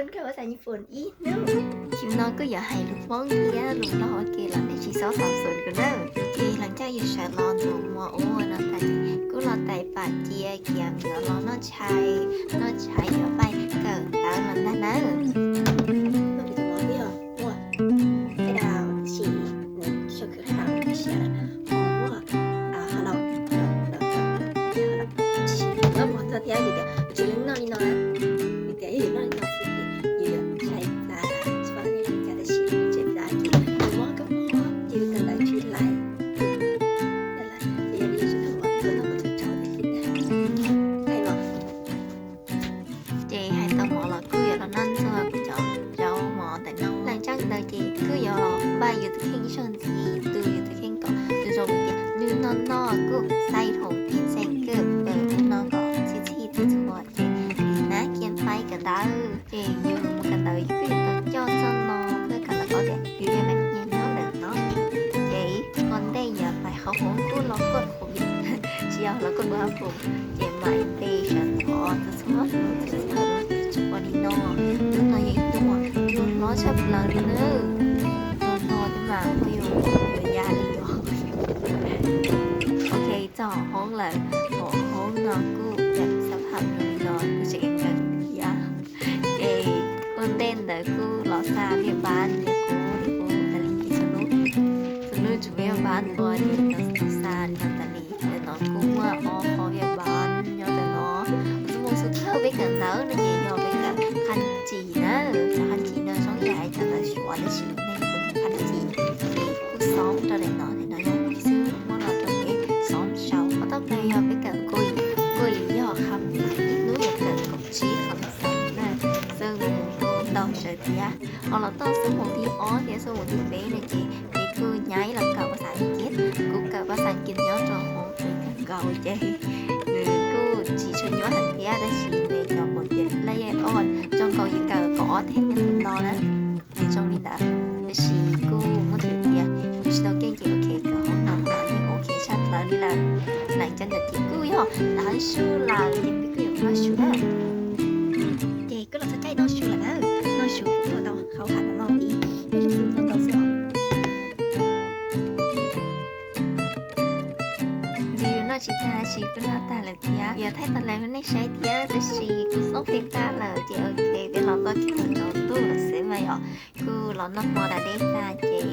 Chim no kuj yuav hais lus Hmoob thiab lus Nplog ua ke los nej tsis txhob xav xus kuv nawb. Ces hais tias yus sawv los ntxuav mov ua no tas, kuv los tais pam cia kiag yuav los noj tshais, noj tshais yuav paib kawm ntawv los ntag nawb. Ces hais tau mov los kuj yuav los noj ntxuag cov zaub mov ntawm no. Leej tsa ntawd ces kuj yuav npaj yus tus kheej ib zaug ntxiv, tu yus tus kheej kom zoo tias nws noj noj kuj xaib thoom ib xeem kawm no kom txhij txhij txhua txhua ces nab kiag paib kawm ntawv. Ces yus mus kawm ntawv yus kuj yuav tau coj txoj no thiab kawm ntawv paub tias yus yog leej twg nyob ntawm no. Ces ua ntej yuav pais hauv hoob kuj los kuaj qhuv, tsis yog los kuaj dua hauv, ces mam li sawv ntxov txhua txhua hnub txhua hnub ua li no. Hnub no yog ib hnub uas hlob tshaj plaws li nawb. Hnub no twb mas kuj yuav ya li os. Ok, txog hoob lawm, hauv hoob no kuj xab pham li no kuj tseem nkees thiab. Ces ua ntej ntawd kuj los xa viaj npab li qub li qub tas li txhua hnub, txhua hnub tsum viaj npab ua li no los xa li no tas li. Ntawm no kuj muaj ob qhov viaj npab nyob ntawm no. Kuv xub mus xub thawj peb kawm ntawv no ces yog peb kawm qhab cim na, cov qhab cim no zoo yam cov ntawv Suav tab sis nej kuj hu qhab cim, ces kuj xoob rau daim no, daim no yog xwb muab los rau peb xoob saum. Qhov toj plaws yog peb kawm nkuaj, nkuaj yog qhab, ib hnub yuav kawm kaum tsib qhab xav na, xeeb mus ntau sawv thiab. Ho los txog xub mus thib ob thiab xub mus thib peb no ces peb kuj nyab los kawm pab xav kiv, kuv kawm pab xav kiv nyob rau hauv peb kawm nkaus ces nws kuj tsis tshua nyuaj heev thiab tab sis nws cov npaum tias lej oj zoo nkaus yus kawm kaum ob thej nyob tus no na. Ces zoo li ntawd, tab sis kuj muab tias tias yus tsis tau keej ces ok kawm hauv no los yeej ok tshaj plaws li lawm. Leej tsa ntawd ces kuj yog tav su lawm ces peb kuj yuav noj su na. Ces kuj los txog caij noj su lawm na. Noj su kuj tau qhauv ham no ib, noj su tau ntau xwb os. Ntshe yus noj tsis tag tab sis kuj noj tag lawm thiab. Yuav thaij tas lawm rau nej saib thiab tab sis kuj xoob pes tag lawm ces ok peb los txog kiag rau ntuj lawm xwb mas yom. Kuj los noj hmo da dej tag ces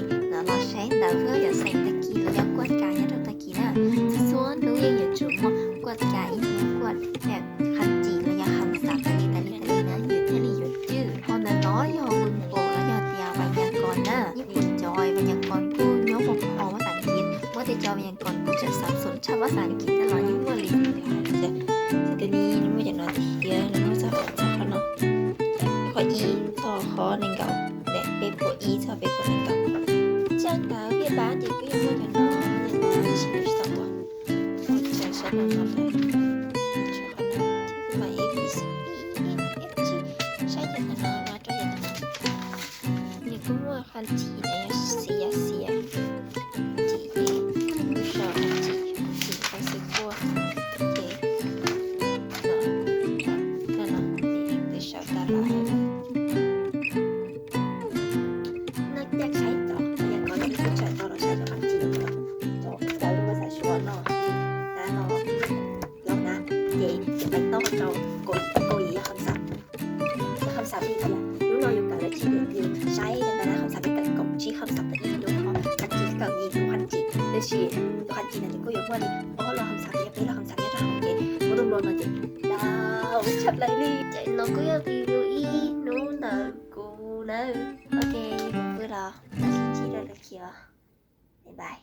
los saib ntawv thiab yog xeem tag kis los yog kuaj kav nyob rau tag kis na. Txhua txhua hnub yeej yuav tsum muaj kuaj kav ib hnub kuaj qhab cim los yog ham xav tas li tas li tas li na yus thiaj li yuav cwj. Ho ntawm no yog Weibo los yog tias vas nyas kos na, Nyij Pooj cov vas nyas kos kuj nyob hauv pab xav kiv, muaj tej cov vas nyas kos kuj tseem xav xum tshaj pab xav kiv thiab los yeej muaj li. Ces tus ni muaj cov no thiab muaj txog qhov no, qhov ib txog qhov nees nkaum, peb puas ib txog peb puas nees nkaum. Tsa ntawv viaj npab ces kuj yog muaj cov no, tab sis kuv tsis tau ua. Kuv tseem saib no no lawm, kuv tseem qhov no, kuv mam ib, ib, ib, ib, saib cov no no rau yam no. Nws kuj muaj qhab cim na, yog xiav xiav, cim ces kuj sau qhab cim, qhab cim qhov xwb kuaj, ces no, no, no, kuj sau tas lawm. Noj caij saib tod, yog koj yog ib tug tsawg tau los saib cov qhab cim no, cov daws lub npawb xav suav no, na no, los na, ces tseem pais tau rau kaum, kaum yim yog ham xav, yog ham xav li tias hnub no yus kawm lawm tsib yus saib yog ntawd na ham xav peb kawm kaum tsib ham xav tas ib hnub ho qhab cim kawm yim tus qhab cim, tab sis tus qhab cim no ces kuj yuav muaj li ob los ham xav yog peb los ham xav nyob rau hauv ces muaj tus nplo no ces tau tshaj plaws li. Ces no kuj yog review ib hnub ntawm kuv nawb. Ok, kuv pw los, sib ntsib rau lwm khiv. Bye bye.